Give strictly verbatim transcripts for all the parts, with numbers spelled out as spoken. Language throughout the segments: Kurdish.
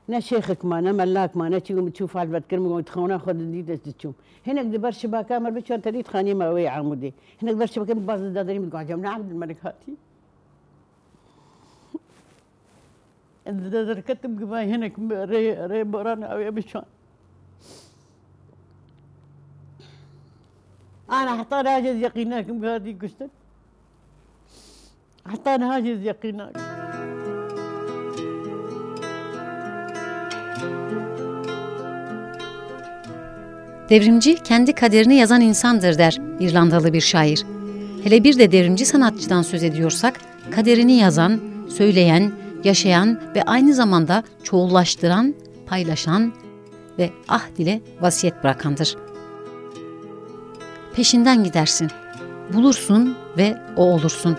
Ne şêxik ma, ne melak ma, ne çi min çû fal vedkirin, min got, xewna xwe didît, ez diçûm. Hinek di ber şibaka me biçan, te dît xaniyê me wê Amûdê. Hinek ber şibaka min baz dida derî, min got, "Cem, ne Ebdulmelik hatî." Ez dide derketim, givay hinek rê, rê boran ew ê biçan. Ana heta niha jî ez yeqîn nakim, hatî kuştin. Heta niha jî ez yeqîn nakim. Devrimci kendi kaderini yazan insandır der İrlandalı bir şair. Hele bir de devrimci sanatçıdan söz ediyorsak, kaderini yazan, söyleyen, yaşayan ve aynı zamanda çoğullaştıran, paylaşan ve ahd ile vasiyet bırakandır. Peşinden gidersin, bulursun ve o olursun.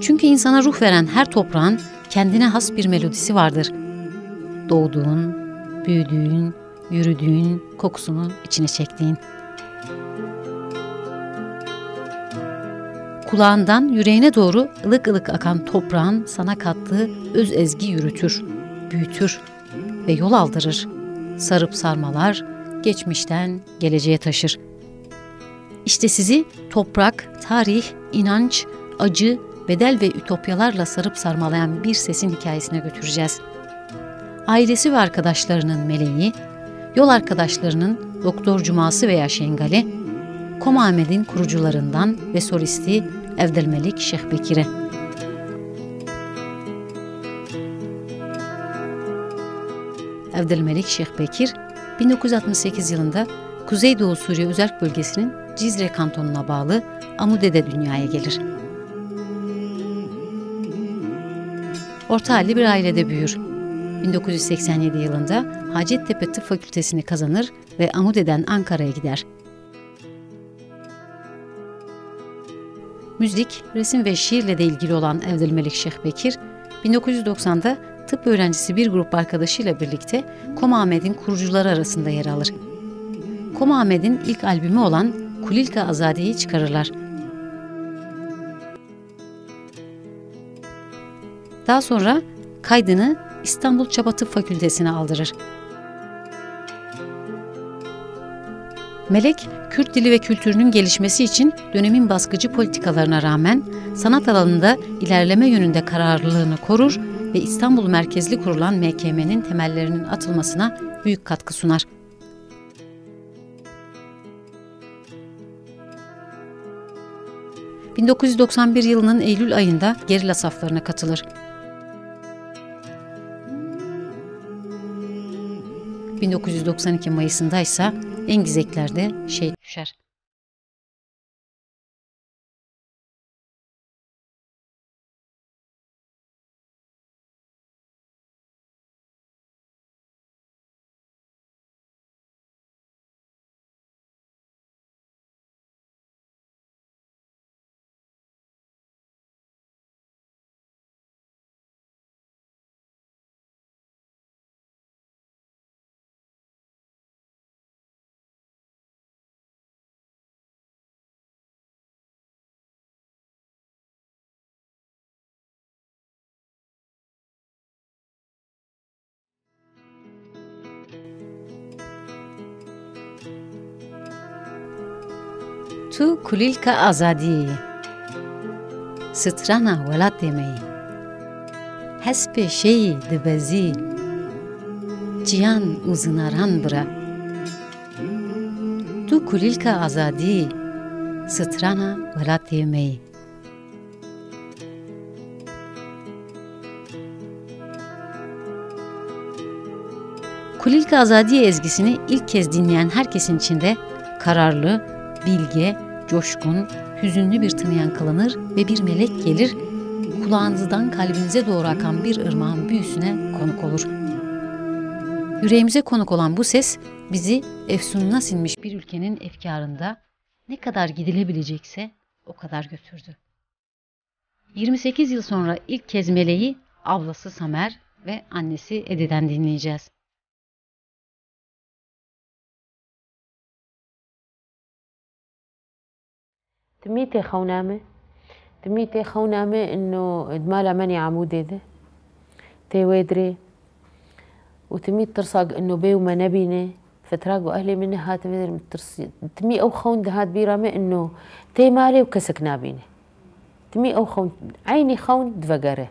Çünkü insana ruh veren her toprağın kendine has bir melodisi vardır. Doğduğun, büyüdüğün, yürüdüğün, kokusunu içine çektiğin. Kulağından yüreğine doğru ılık ılık akan toprağın sana kattığı öz ezgi yürütür, büyütür ve yol aldırır. Sarıp sarmalar, geçmişten geleceğe taşır. İşte sizi toprak, tarih, inanç, acı, bedel ve ütopyalarla sarıp sarmalayan bir sesin hikayesine götüreceğiz. Ailesi ve arkadaşlarının meleği, yol arkadaşlarının Doktor Cuması veya Şengali, Kom Ahmet'in kurucularından ve solisti Evdelmelik Şehbekir'e. Evdelmelik Şehbekir, bin dokuz yüz altmış sekiz yılında Kuzeydoğu Suriye Özerk Bölgesi'nin Cizre kantonuna bağlı Amude'de dünyaya gelir. Orta halli bir ailede büyür. bin dokuz yüz seksen yedi yılında Hacettepe Tıp Fakültesini kazanır ve Amude'den Ankara'ya gider. Müzik, resim ve şiirle de ilgili olan Evdilmelik Şehbekir, bin dokuz yüz doksanda tıp öğrencisi bir grup arkadaşıyla birlikte Kom Ahmet'in kurucuları arasında yer alır. Kom Ahmet'in ilk albümü olan Kulîlka Azadî'yi çıkarırlar. Daha sonra kaydını İstanbul Çapa Tıp Fakültesi'ne aldırır. Melek, Kürt dili ve kültürünün gelişmesi için dönemin baskıcı politikalarına rağmen sanat alanında ilerleme yönünde kararlılığını korur ve İstanbul merkezli kurulan M K M'nin temellerinin atılmasına büyük katkı sunar. bin dokuz yüz doksan bir yılının Eylül ayında gerilla saflarına katılır. bin dokuz yüz doksan iki Mayıs'ında ise Engizekler'de şehit düşer. Tu kulîlka azadiyê yî, strana welatê me yî. Hespê şehî dibezî, çiyan û zinaran bira. Tu kulîlka azadî, strana welatê me yî. Kulîlka Azadî ezgisini ilk kez dinleyen herkesin içinde kararlı, bilge, coşkun, hüzünlü bir tını yankılanır ve bir melek gelir, kulağınızdan kalbinize doğru akan bir ırmağın büyüsüne konuk olur. Yüreğimize konuk olan bu ses bizi efsununa sinmiş bir ülkenin efkarında ne kadar gidilebilecekse o kadar götürdü. Yirmi sekiz yıl sonra ilk kez Meleği ablası Samer ve annesi Edi'den dinleyeceğiz. Timî tê xewna min, Timî tê xewna me ino di mala me nê Amûdê de. Tê wê dirê. Û timî tirsa ino bê û me nebîne. Fitra ku ehlê min nehat vê min tirsî. Timî ew xewn dihat bîra me ino tê malê û kesek nabîne. Timî ew xewn, eynî xewn divegere.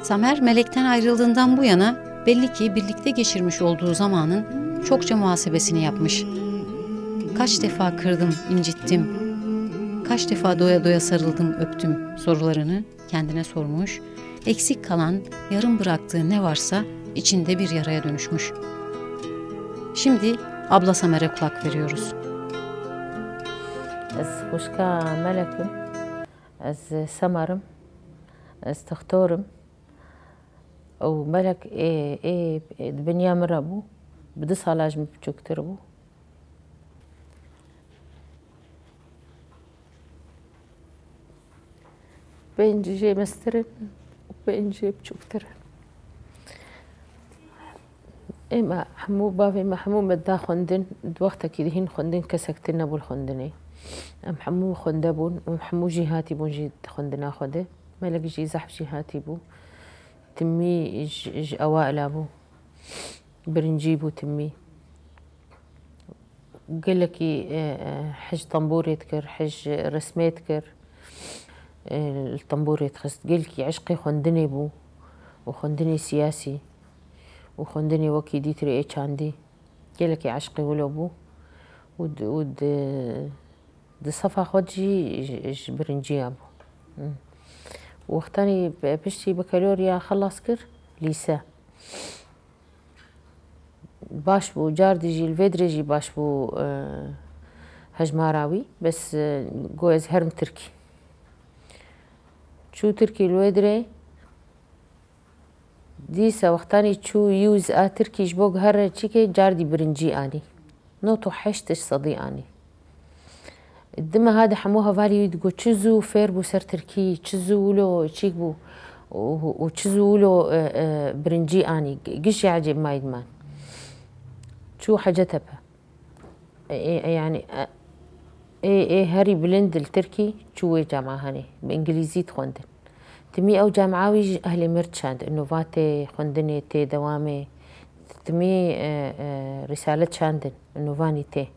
Samer Melek'ten ayrıldığından bu yana belli ki birlikte geçirmiş olduğu zamanın çokça muhasebesini yapmış. Kaç defa kırdım, incittim, kaç defa doya doya sarıldım, öptüm sorularını kendine sormuş, eksik kalan, yarım bıraktığı ne varsa içinde bir yaraya dönüşmüş. Şimdi abla Samer'e kulak veriyoruz. Ez xwişka Melek im. Ez Semer im. Ez textor im. Ew Melek ê, ê, ê di biniya min re bû. Bi du sala ji min biçûktir bû. Pênc jê mestir in û pênc jê biçûktir in. Ê me hemû, bavê me hemû me da xwendin, di wextekî de hîn xwendin kesek tune nebû li xwendinê. Em hemû xwende bûn, em hemû jî hatî bûn jî di xwendina xwe de. Melek jî zehf jî hatî bû. Timî ji, ji ewaila bû. Birincî bû timî. Gelekî, e, e, hij tembûrê dikir, hij resmê dikir. E, li tembûrê dixist. Gelekî eşqê xwendinê bû û xwendinê siyasî û xwendinê wekî dîtirê ê çandî. Gelekî eşqê wilo bû û di, û di, di sefa xwe jî ji, ji birinciya bû. Hı. Wextanî pe-, piştî bakalorya xelas kir, lîse. Baş bû, cardî jî li vê dirê jî baş bû, e, hejmara wî, bes, e, got ez herim Tirkî. Çû Tirkî li wê dirê, dîsa wextanî çû yûz a Tirkî ji bo guhere çîkê cardî birincî anî. Not û heşt ji sedî anî. Di meha de hemû hevalî wî digot, çi zû fêr bû ser tirkî, çi zû wilo çîk bû û, û çi zû wilo, e, e, birincî anî. Giş jî ecêb mayî diman. Çû Hecetepe. E, e, e, yanî, e, ê, ê herî bilind li tirkî çû wê camahanê. Bi îngilîzî dixwendin. Timî ew camia wî ji ehlê mir dişand, ino va tê xwendinê, tê dewamê. Timî, e, e, rîsale dişandin, ino vanî tê.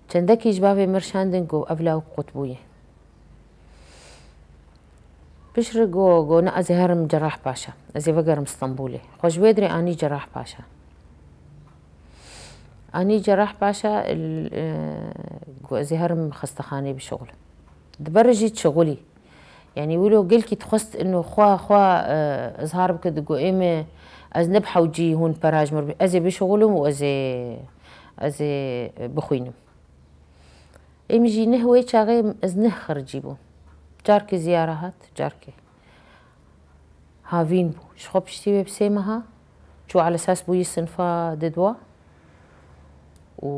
Çendekî ji bavê mir şandin ku ev lawik qut bûye. Piştre got, got, ne, ez ê herim Cerrahpaşa, ez ê vegerim Stenbolê. Xwe ji wê dirê anî Cerrahpaşa. Anî Cerrahpaşa, e, got, ez ê herim xestexanê bişixulim. Di ber jî dişixulî. Yanî wilo gelkî dixwest ino xwe, xwe, e, izhar bike, digo ê me, ez ne bi hewcî hûn pera ji mir bi-, ez ê bişixulim û ez ê, ez ê bixwînim. Ê min jî neh wê çaxê ez neh xiricî bûm. Carkê ziyara hat, carkê havîn bû. Ji xwe piştî wê bi sê meha çû elesas bûyî sinfa didwa û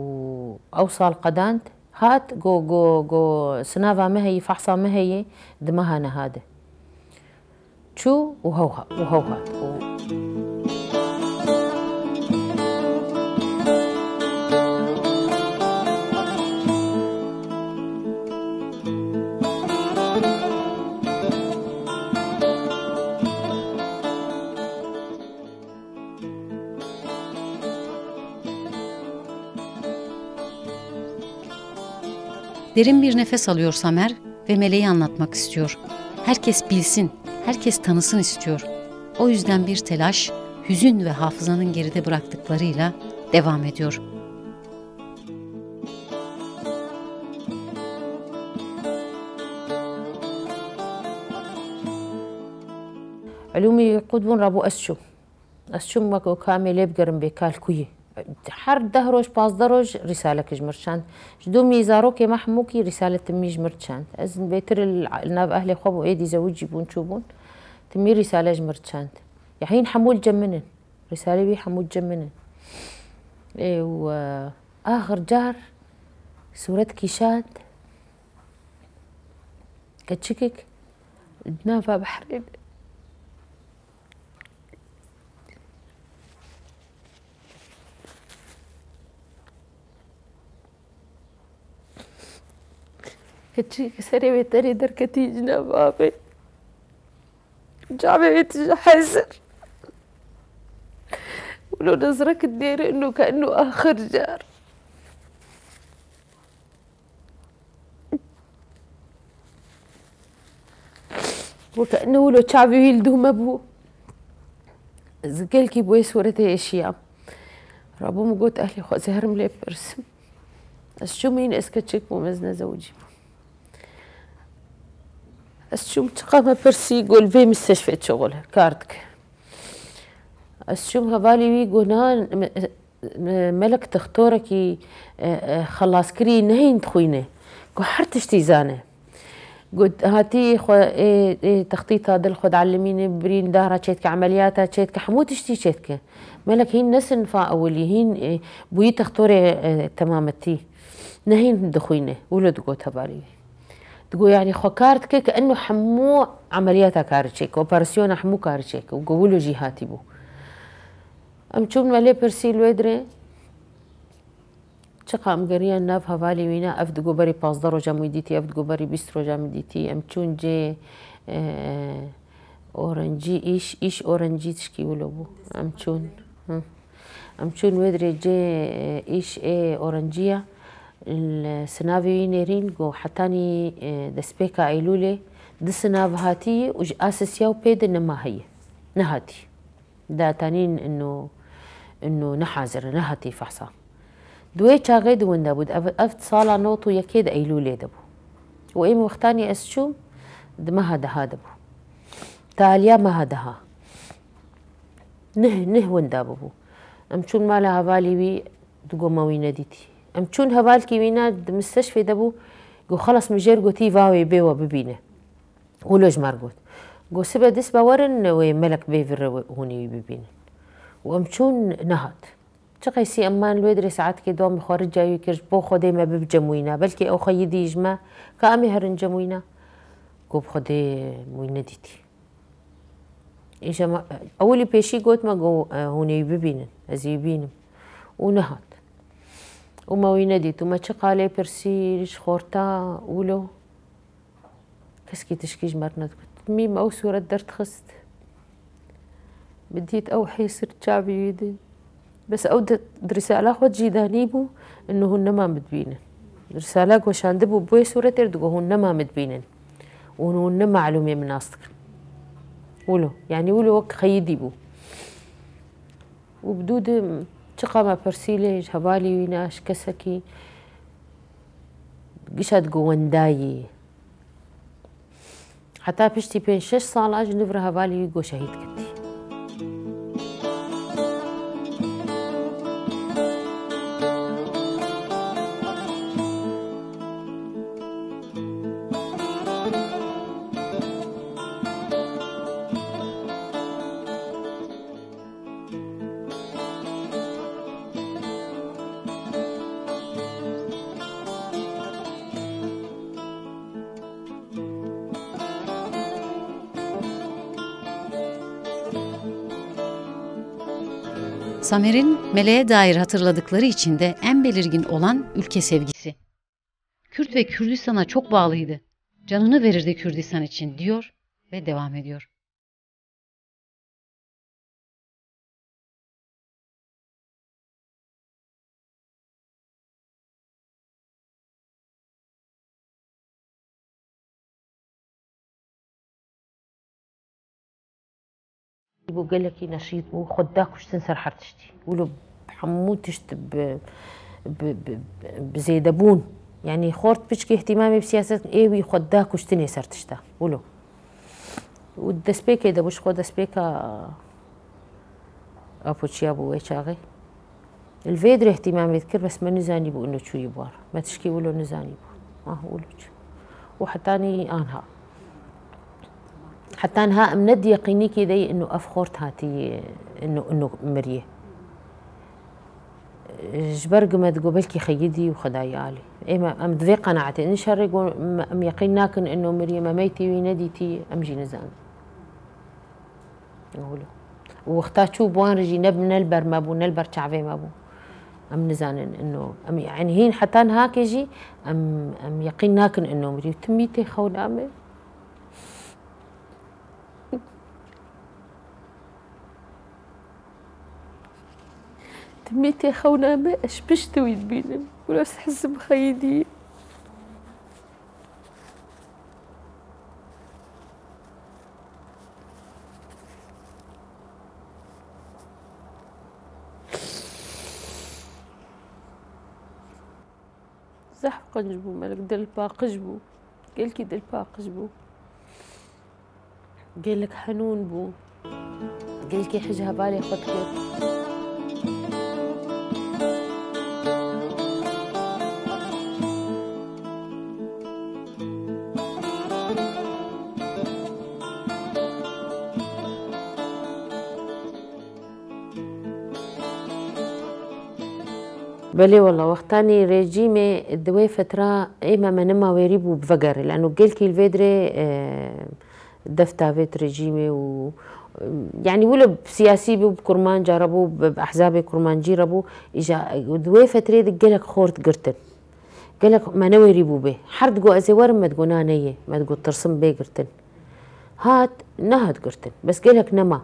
ew sal qedand. Hat, go, go, go, sinava me heyî, fehsa me heyî, di meha niha de. Çû û hew ha-, û hew hat. Û Derin bir nefes alıyor Samer ve Meleği anlatmak istiyor. Herkes bilsin, herkes tanısın istiyor. O yüzden bir telaş, hüzün ve hafızanın geride bıraktıklarıyla devam ediyor. Elûmî qut bûn rabû ez çûm. Ez çûm wek ka em ê lê bigerim bê kal kuyê. Her deh roj, pazdeh roj rîsalek ji mir çand. Ji domî zarokê me hemûkî rîsale timî ji mir çand. Ez bêtir li, li nav ehlê xwe bû, êdî zewicî bûn, çûbûn. Timî rîsale ji mir çand. Ya hîn hemû li cem min in. Rîsalê wî hemû li cem min in. Ê, û, e, axir car sûret kîşand. Keçikik di nava behrê de. Çi serê wê tenê derketî ji nav avê. Çavê wê tije hezir. Wilo nezrek dêre inu ke inu axir car. Weke inu wilo çavê wî li dû me bû. Ez gelkî bi wê sûretê êşiyam. Rabû min got, "Ehlê xwe, ez herim lê pirsim." Ez çûm hîn, ez keçik bûm, ez nezewicî bûm. Ez çûm çiqa me pirsî, got, "Li vê misteşfê çi xwe kar dike?" Ez çûm hevalî wî, got, "Na, me, me, Melek textorekî, e, e, xelaskirî nehîn dixwîne. Got, her tiştî zane." Got, "Hatî xwe ê, ê textîta dil xwe diellimîne, birîndara çêdike, emeliyata çêdike, hemû tiştî çêdike. Melek hîn ne sinfa ewilî, hîn, e, bûyî textorê, e, temametî. Nehîn dixwîne." Wilo digot hevalî wî. Digo, "Yanî xwe kar dike ke eno hemû emeliyata kar çêke, operasyona hemû kar çêke." Û go wilo jî hatî bû. Em çûn me lê pirsî li wê dirê. Çiqa em geriyan nav hevalê wîna, ev digo berî pazdeh roja min wî dîtî, ev digo berî bîst roja min dîtî. Em çûn cê, e, orencî, îş, îş orencî tişkî wilo bû. Em çûn, hı. Em çûn wê dirê cê, e, îş ê orenciya, li sinavê wî nêrîn, go hetanî, e, destpêka Eylûlê di sinav hatî û ji asisiya û pê de nema heye. Nehatî. Datanîn ino, ino nehazir e, nehatî fehsa. Di wê çaxê di winda bû, ev, ev sala nod û yekê di Eylûlê de bû. Û êm wextanî ez çûm, di meha deha de bû. Taliya meha deha. Nih, nih winda bûbû. Em çûn mala hevalî wî, digo me wî nedîtî. Em çûn hevalkî wîna di misteşfê de bû, go xelas min jêr gotî va wê bê we bibîne. Wilo ji me re got. Go, "Sibe dist be werin, wê Melek bê vir re hûnê wî bibînin." Û em çûn, nehat. Çi qeysî em man li wê dirê saetkê dom bi xwe rica wî kir, ji bo Xwedê me bibcem wîna. Belkî ew xeyidî ji me, ka em ê herin cem wîna. Go, "Bi Xwedê min wî nedîtî." Îja me, ewilî pêşî got me, go, "Hûnê wî bibînin, ez ê wî bînim." Û nehat. Û me wî nedît. Û me çiqa lê pirsî ji xorta wilo. Keskî tişkî ji me re nedigot. Mî me ew sûret derdixist. Min dît ew hêsir çavê wî de. Bes ew di, di risala xwe cî danîbû, ino hûn nema min dibînin. Risala goşandibû bi wê sûretê re, digo hûn nema min dibînin. Û hûn ne malûmê min nas dikin. Wilo, yanî wilo wek xeyidî bû. Û bi dû de çiqa me pirsî lê ji hevalî wî ne, ji kesekî gişa digo wendayî. Heta piştî pênc şeş sala ji nû re hevalî wî go şehîd ketî. Samer'in Meleğe dair hatırladıkları içinde en belirgin olan ülke sevgisi. Kürt ve Kürdistan'a çok bağlıydı. Canını verirdi Kürdistan için, diyor ve devam ediyor. Bû gelekî neşît bû, xwe da kuştin ser her tiştî. Wilo hemû tişt bi, bi, bi, bi zêdebûn. Yanî xort piçkî îhtîmamê bi siyaset, ê wî xwe da kuştinê ser tişta. Wilo. Û destpêkê de bû, ji xwe destpêka Apoçiya bû wê çaxê. Li vê dirê îhtîmamê dikir, bes me nizanîbû ino çûyî bi wan re. Me tişkî wilo nizanîbû. Ah, wilo çû. Û hetanî anha. Hetanha em ne di yeqînîkê de yî ino ev xort hatî, ino, ino miriyê. Ji ber ku me digot belkî xeyidî û Xwedayê alî. Ê me, em di vê qenaetê, in şerê ku me, em yeqîn nakin ino miriyê, me meytî wî nedîtî, em jî nizanin. Wilo. Û wexta çû bi wan re jî ne, ne li ber me bû, ne li ber çavê me bû. Em nizanin ino, em, yani hîn heta nihakê jî em, em yeqîn nakin ino mirî. Timî tê xewna me. Timî tê xewna me, ez piştî wî dibînim. Wilo ez hizim xeyîdî. Zehf qenc bû, Melek dilpaqij bû. Gelkî dilpaqij bû. Gelek henûn bû. Gelkî hej hevalê xwe dikir. Belê wela, wextanî rejîmê di wê fetra ê me, me nema wêrî bû bivegere. Lano gelkî li vê dirê, e, def davêt rejîmê û, e, yanî wilo bi siyasî bû, bi kurmanca re bû, bi, bi ehzabê kurmancî re bû. Îja di wê fetrê de gelek xort girtin. Gelek me newêrî bû bê. Her digo ez ê werim, me digo na neyê. Me digo tirsim bê girtin. Hat, nehat girtin. Bes gelek nema.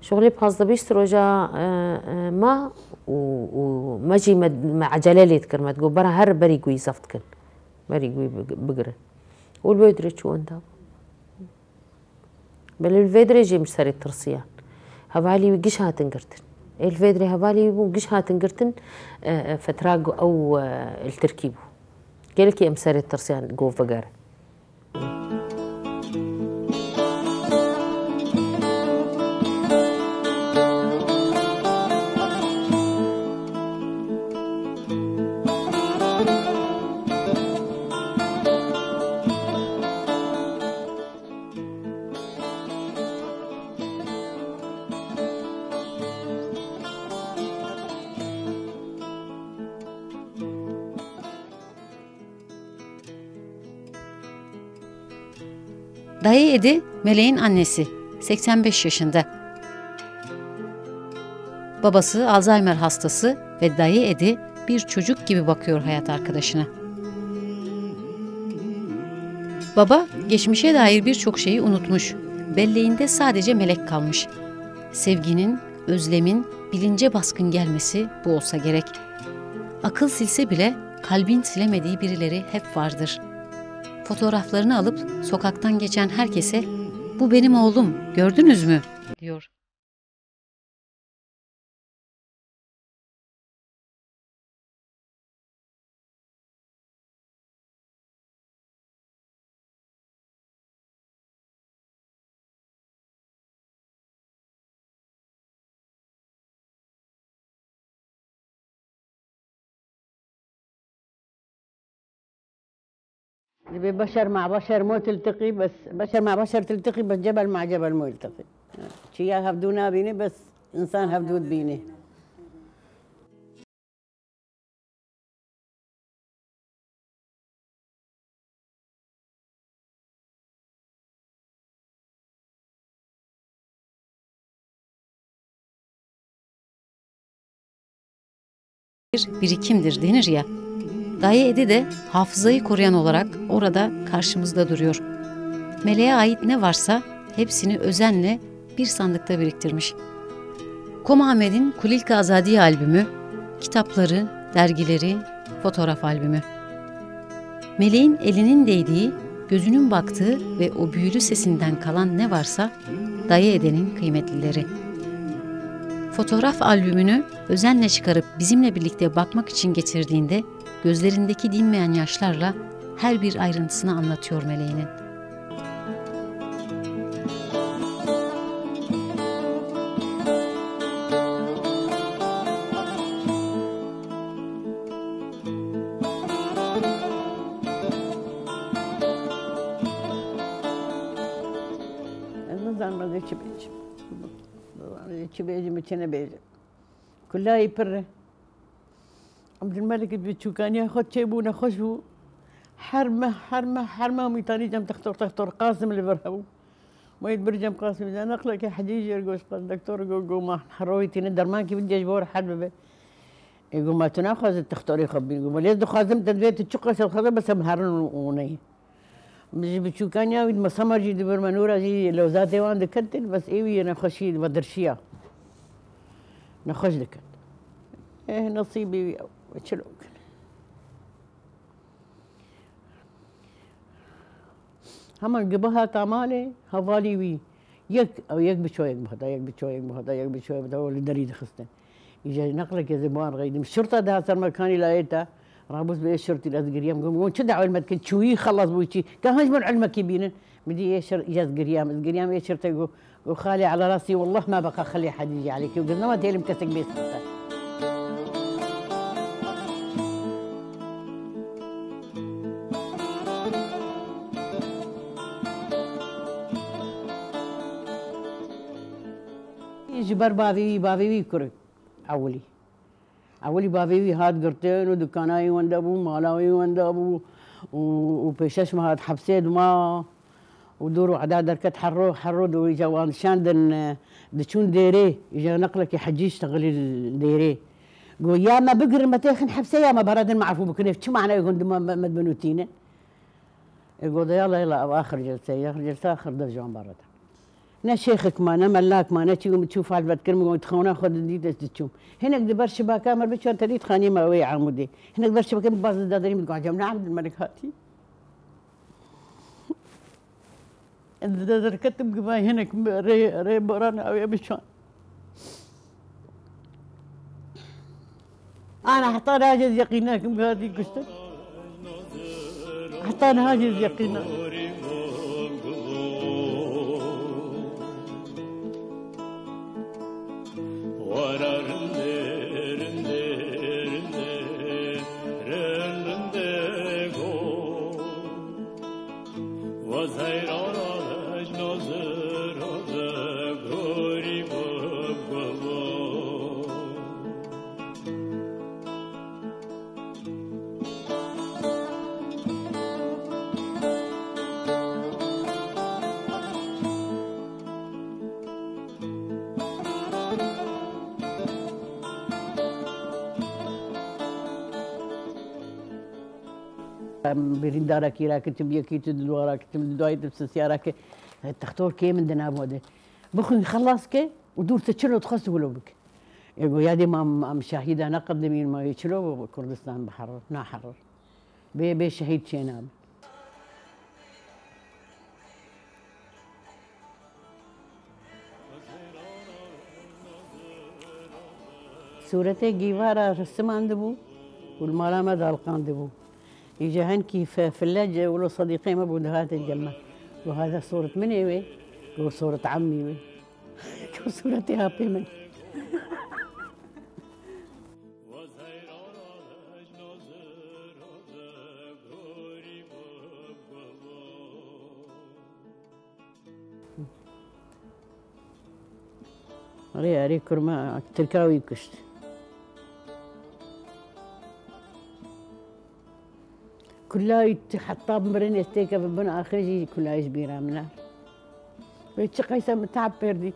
Şuxulê pazdeh bîst roja, e, e, ma û, û me jî me, me ecele lê dikir. Me digo bera her berî guyî zeft kin. Berî guyî big-, bigirin. Û li wê dirê çû wenda. Belê li vê dirê jî em ji serê tirsiyan. Hevalî wî giş hatin girtin. Ê li vê dirê hevalî wî bûn giş hatin girtin, e, e, fetra gu-, ew, e, li Tirkî bû. Gelekî em serê tirsiyan gov vegere. Dayı Edi, Meleğin annesi, seksen beş yaşında. Babası Alzheimer hastası ve Dayı Edi bir çocuk gibi bakıyor hayat arkadaşına. Baba, geçmişe dair birçok şeyi unutmuş. Belleğinde sadece Melek kalmış. Sevginin, özlemin bilince baskın gelmesi bu olsa gerek. Akıl silse bile kalbin silemediği birileri hep vardır. Fotoğraflarını alıp sokaktan geçen herkese, "Bu benim oğlum, gördünüz mü?" diyor. Dibê beşer ma beşer mo tiltiqî, bes beşer ma beşer tiltiqî, bes cebel ma cebel mo yiltiqî. Çiya hevdû nabîne, bes însan hevdû dibîne. Bir birikimdir denir ya. Dayı Edi de hafızayı koruyan olarak orada karşımızda duruyor. Meleğe ait ne varsa hepsini özenle bir sandıkta biriktirmiş. Kom Ahmet'in Kulîlka Azadî albümü, kitapları, dergileri, fotoğraf albümü. Meleğin elinin değdiği, gözünün baktığı ve o büyülü sesinden kalan ne varsa Dayı Ede'nin kıymetlileri. Fotoğraf albümünü özenle çıkarıp bizimle birlikte bakmak için getirdiğinde gözlerindeki dinmeyen yaşlarla her bir ayrıntısını anlatıyor Meleğinin. Ez nizanim ez ê çi bêjim. Çi bêjim, çi nebêjim. Kulayî pir e. Abdulmelik bi çûkaniya xwe çêbû, nexweş bû. Her meh, her meh, her meh Mîtanî cem textor, textor Qasim li vir hebû. Wê bir cem Qasim, neqleke hecî jêr goş qas doktor go, go ma heroyî tîne dermankî bidye ji bo rehet bibe. Ê, got, "Ma tu naxwazî textorê xwe bînî?" Got, "Belê ez dixwazim, te divê tu çi qese dixwaze, bes em herin û, û neyê." Min ji biçûkaniya wî di Mesamar jî di vir me nûra jî lewzatê wan diketin, bes ê wî yê nexweşî ve dirşiya. Nexweş diket. Ê, nesîbê wî ew, çilo bikin. Heman giba hata malê, hevalî wî yek, ew yek biço yek bihata, yek biço yek bihata, yek biço yek bihata, ew li derî dixistin. Îja neqlekê ez ê bi wan re xeydim. Şirta dihat ser me, kanî layê te, rabûs bi ê şirtî ez giriyam. Got, "Gon çi dawet me dikin? Çûyî xelas bû çî? Ka hûn ji min ilmekî bînin?" Min dî ê şir-, îja ez giriyam, ez giriyam ê şirtê got, Got, "Xalê, ala rastî, wallah ma beqa xelê hedî jî alekî." Got, "Nema têlim kesek bê sixte." Ji ber bavê wî, bavê wî kurik ewilî. Ewilî bavê wî hat girtin û dikana wî wenda bû, mala wî wenda bû û, û pêşeş me hat hepsê dima û dor û eda derket herro, herro di wî cewan şandin, e, diçûn dêrê, îja neqlekî hecî ştexilî dêrê. Got, "Ya me bigirin, me têxin hepsê ya me beredin me efû bikin, ev çi manayê gund me, me, me binûtînin?" E, got, "Yala, yala, ev axir celse, axir celse, axir dev ji wan beredin." Ne şêxik ma, ne melak ma, ne çi min çû falbet kir, min got, "Xewna xwe didît, ez diçûm." Hinek di ber şibaka me biçûn, te dît xanî me wê Amûdê. Hinek ber şibaka min baz dida derî, min got, "Acem ne Abdulmelik hatî?" Ez dide derketim, givay hinek rê, rê boran ew ê biçûn. Ana heta niha jî ez yeqîn nakim ku hatî kuştin. Heta niha jî ez yeqîn nakim. Em birîndarekî rakitim, yekî tu di dua rakitim, di duayî tu sisiya rake, textor kê min di nav de. Bixwîn xelas ke û dûr te çilo dixwest wilo bike. Ê go yadê ma, ma şahîda neqedimîn, ma yê çilo Kurdistan biherir, naherir. Bê, bê şehîd çênabe. Sûretê Gîvara risimandibû û li mala me daliqandibû. Îja hinkî fe-, fillec wilo sedîqê me bû, dihatin cem me. Got, "Hada sûret min ê wê?" Got, "Sûret emî wê." Got, "Sûretê apê min." Erê, erê, kurma Tirka wî kuşt. Kulayî tu heta mirin ez têkevim bin axir jî kulayî ji bîra min e. Wê çi qeysa min teab pêr dît.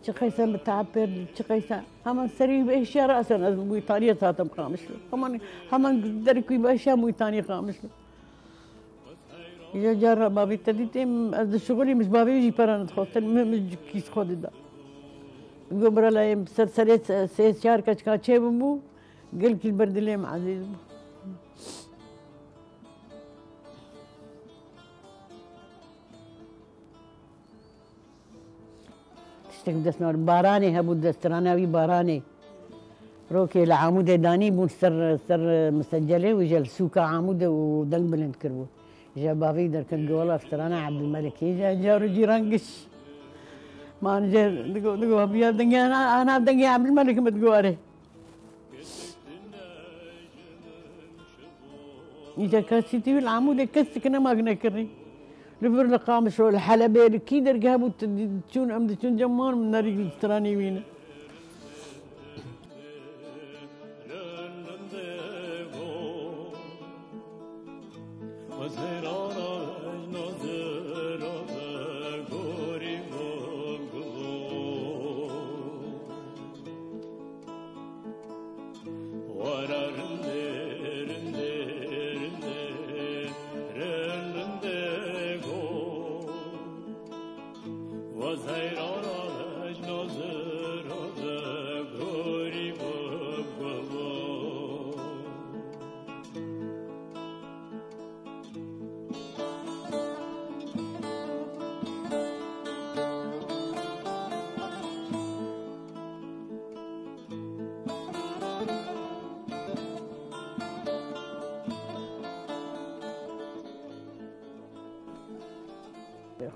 Çi qeysa min teab pêr dît, çi qeysa. Heman serî bi eşya rasen ez bi Mûytaniyê hatim Qamişlo. Heman, heman derikî bi eşya Mûytaniyê Qamişlo. Îja cara bavê te dîtê, ez dişixulîm, ji bavê wî jî pera nedixwestin, min, min ji kîs xwe dida. Got, "Bira layê min ser serê se-, sê çar keçika çêbû, gelkî li ber dilê min ezîz bû." Tiştek bi dest newar. Baranê hebû, destirana wî Baranê. Rokê li Amûdê danî bûn ser, ser misecelê û ji li sûka Amûdê û deng bilind kiribû. Ji bavê derket, got, "Wela strana Ebdulmelikê, ji car û cîran giş." Man jê digo, digo, "Biya dengê ana, ana dengê Ebdulmelik min digo erê." Îca kesî tî wî li Amûdê kes dikine mak nekirî. Li vir li Qamişlo, li Helebê, li kî dergeh bû, tu di-, diçûn, em diçûn cem wan, min nerî stranî wî ne.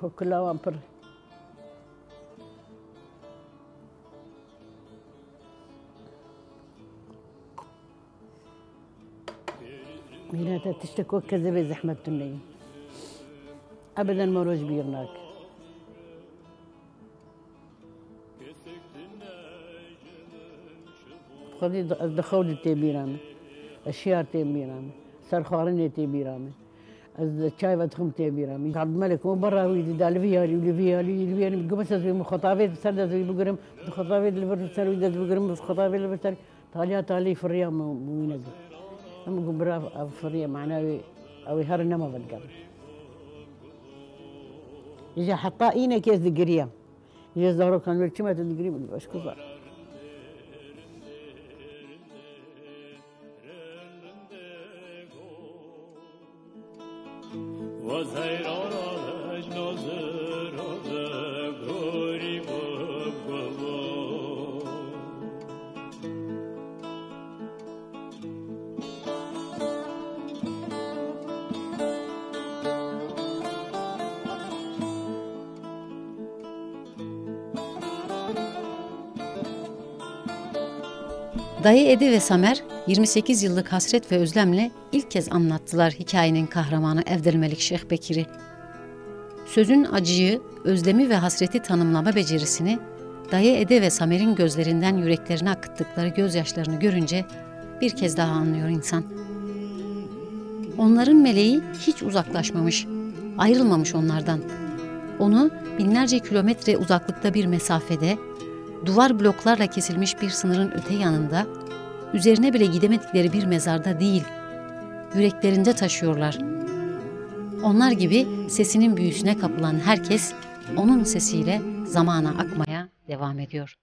Xwe kulawan pir. Mînete tiştek wek kezebê zehmet tune ye. Ebeden me roj bîr nake. Xwedî di, ez di xew de tê bîra min. Ez şiyar tê bîra min. Ser xwarinê tê bîra min. Ez çay vedixim tê bîra min. Abdulmelek û berra wî dida li vî alî û li vî alî, li vî alî. Min got bes ez wî mixwetavê di ser dest wî bigirim. Mixwetavê li vir ser wî dest bigirim. Mixwetavê li vir ser. Taliya talî firiya min wî negir. Em got bira ev firiye mana wê, ew ê herin nema vedigere. Ji heta înekê ez digiriyam. Ji zarokan wê çima tu digirî min eşkuza. Dayı Ede ve Samer, yirmi sekiz yıllık hasret ve özlemle ilk kez anlattılar hikayenin kahramanı Evdilmelik Şeyh Bekir'i. Sözün acıyı, özlemi ve hasreti tanımlama becerisini Dayı Ede ve Samer'in gözlerinden yüreklerine akıttıkları gözyaşlarını görünce bir kez daha anlıyor insan. Onların meleği hiç uzaklaşmamış, ayrılmamış onlardan. Onu binlerce kilometre uzaklıkta bir mesafede, duvar bloklarla kesilmiş bir sınırın öte yanında, üzerine bile gidemedikleri bir mezarda değil, yüreklerinde taşıyorlar. Onlar gibi sesinin büyüsüne kapılan herkes onun sesiyle zamana akmaya devam ediyor.